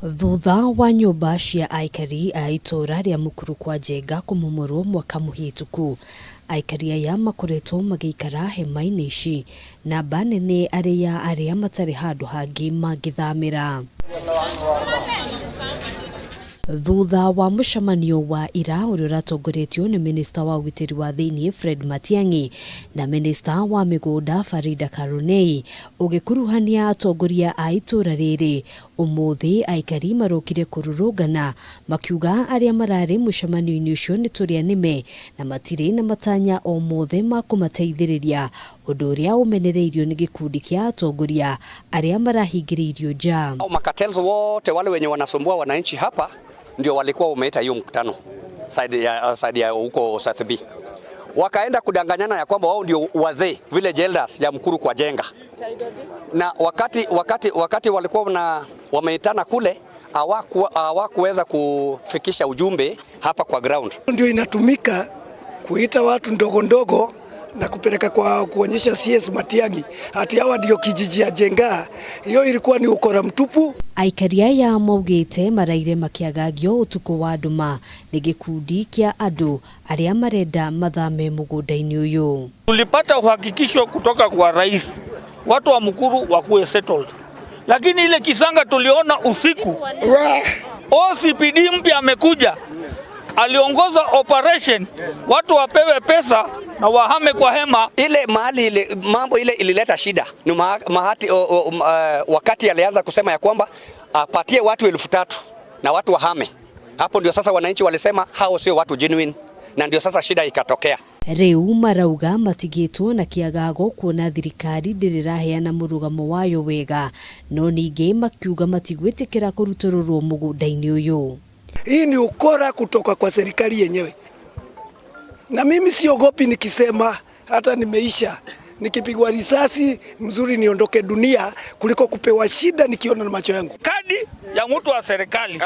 Thutha wa nyũmba cia aikari a itũũra rĩa Mukuru kwa Njenga kũmomorwo mwaka mũhĩtũku, aikari aya makoretwo magĩikara hema-inĩ ici, namba nene arĩ ya arĩa matarĩ handũ hangĩ mangĩthamĩra. Thutha wa mũcemanio wa ira ũrĩa ũratongoretio nĩ minista wa ũgitĩri wa thĩinĩ Fred Matiang'i na minista wa mĩgũnda Farida Karunei ũgĩkuruhania atongoria a itũũra rĩrĩ, ũmũthĩ aikari marokire kũrũrũngana makiuga arĩa mararĩ mũcemanio-inĩ ũcio nĩ tũrĩa nĩme na matirĩ na matanya o mothe ma kũmateithĩrĩria, ũndũ ũrĩa ũmenereirio nĩ gĩkundi kĩa atongoria arĩa marahingĩrĩirio nja. Macartels wote wale wenye wanasumbua wananchi hapa ndio walikuwa wameita hiyo mkutano side ya huko South B. Wakaenda kudanganyana ya kwamba wao ndio wazee, village elders ya Mukuru kwa Njenga, na wakati walikuwa na wameitana kule hawakuweza kufikisha ujumbe hapa kwa ground. Ndio inatumika kuita watu ndogo ndogo na kupeleka kwa kuonyesha CS Matiang'i ati hawa ndio kijiji ya Njenga. Hiyo ilikuwa ni ukora mtupu. Aikari aya maugĩte maraire makĩagagio ũtukũ wa nduma nĩ gĩkundi kĩa andũ arĩa marenda mathame mũgũnda-inĩ ũyũ. Tulipata uhakikisho kutoka kwa rais, watu wa Mukuru wakuwe settled, lakini ile kisanga tuliona usiku, OCPD mpya amekuja, aliongoza operation, watu wapewe pesa na wahame kwa hema. Ile mahali ile mambo ile ilileta shida ni mahati, o, o, wakati alianza kusema ya kwamba apatie watu 3,000 na watu wahame. Hapo ndio sasa wananchi walisema hao sio watu genuine, na ndio sasa shida ikatokea. Rĩu marauga matigĩtwo na kĩagago kuona thirikari ndĩrĩ ĩraheana mũrũgamo wayo wega, no ningĩ makiuga matigwĩtĩkĩra kũrutũrũrwo mũgũnda-inĩ ũyũ. Hii ni ukora kutoka kwa serikali yenyewe, na mimi siogopi nikisema hata nimeisha, nikipigwa risasi mzuri niondoke dunia kuliko kupewa shida nikiona na macho yangu. Kadi ya mtu wa serikali.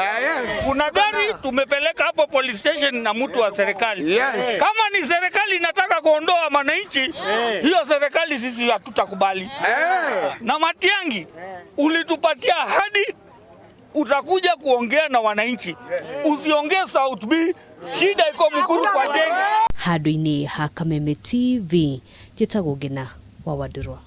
Kuna gari tumepeleka hapo police station na mtu wa serikali. Kama ni serikali inataka kuondoa wananchi, hiyo serikali sisi hatutakubali. Na Matiang'i, ulitupatia ahadi utakuja kuongea na wananchi, usiongee South B, shida iko Mukuru kwa Njenga. Handũ-inĩ ha Kameme TV, njĩtagwo Ngina wa Wandũrwa.